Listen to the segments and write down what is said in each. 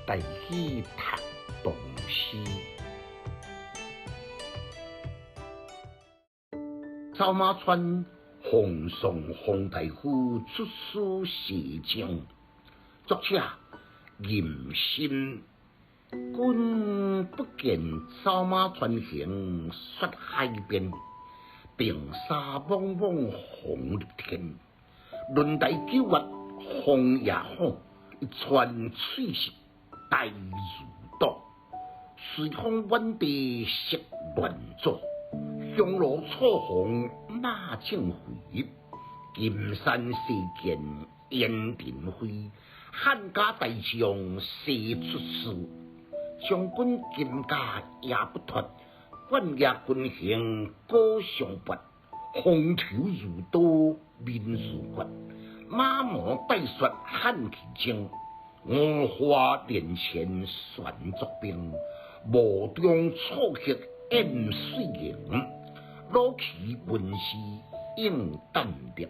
台語讀唐詩。走馬川奉送黃大夫出使西征，作者任昕。君不見走馬川行雪海邊，平沙莽莽紅日天。輪台九月風也好，一川翠色大如斗。隨風滿地色亂組，匈奴楚王馬正肥。金山西見燕雲飛，漢家大將西出師。將軍金甲也不脫，半夜軍行鼓相撥。風頭如刀，面如決，馬毛帶雪汗氣蒸。五花連前旋作冰，墓中楚客掩水營。老騎文士應胆力，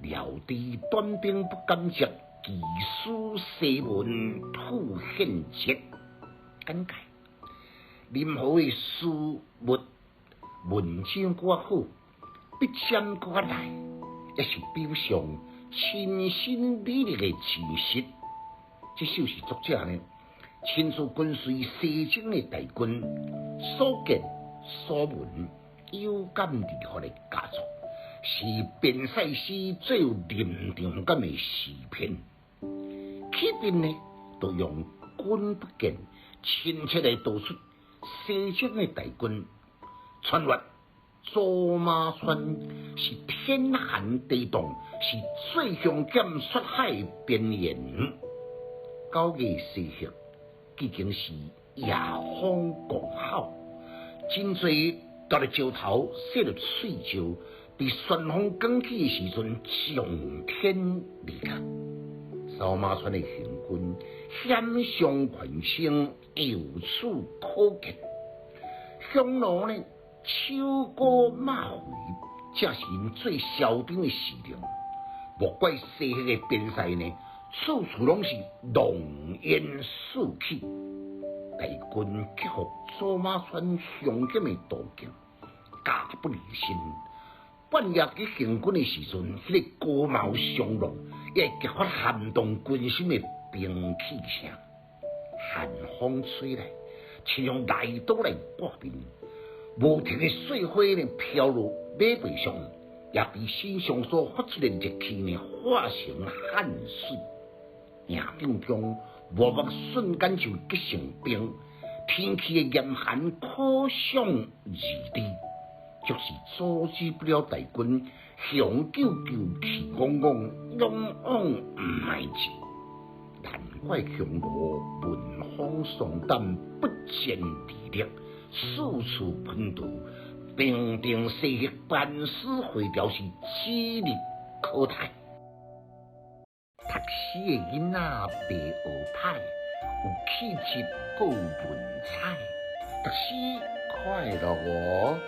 料知短兵不敢接，奇書西文吐獻節。簡介：林和的詩物文章閣較好，筆尖閣較利，也是表上親身履歷的事實。這首是作者呢，親自跟隨西征的大軍所見所聞有感而發的佳作，是邊塞詩最有臨場感的詩篇。起邊呢，就用君不見，親切來道出西征的大軍穿越走馬川，是天寒地凍，是最凶險雪海邊緣。9月西客已經是夜風狂吼，真濟大的石頭細入碎石，佇旋風捲起的時陣，衝天而降。走馬川的行軍險象環生，由此可見。匈奴呢，手高馬肥，這是𪜶最囂張的時令。莫怪西域的邊塞呢，處處攏是濃煙四起。大軍克服走馬川凶險的途徑，甲不離身。半夜去行軍的時陣，彼個戈矛相撞，也會激發撼動軍心的兵器聲。寒風吹來，親像利刀來割面，無停的雪花呢飄落馬背上，也被身上所發出的熱氣呢化成汗水。營帳中幕幕瞬間就結成冰，天氣的嚴寒可想而知，就是阻止不了大軍雄赳赳氣昂昂，勇往毋邁進。難怪匈奴聞風喪膽，不戰而離，四處奔逃，平定西域班師回朝是指日可待。讀書的囡仔袂學歹，有氣質閣有文采，讀書快樂哦。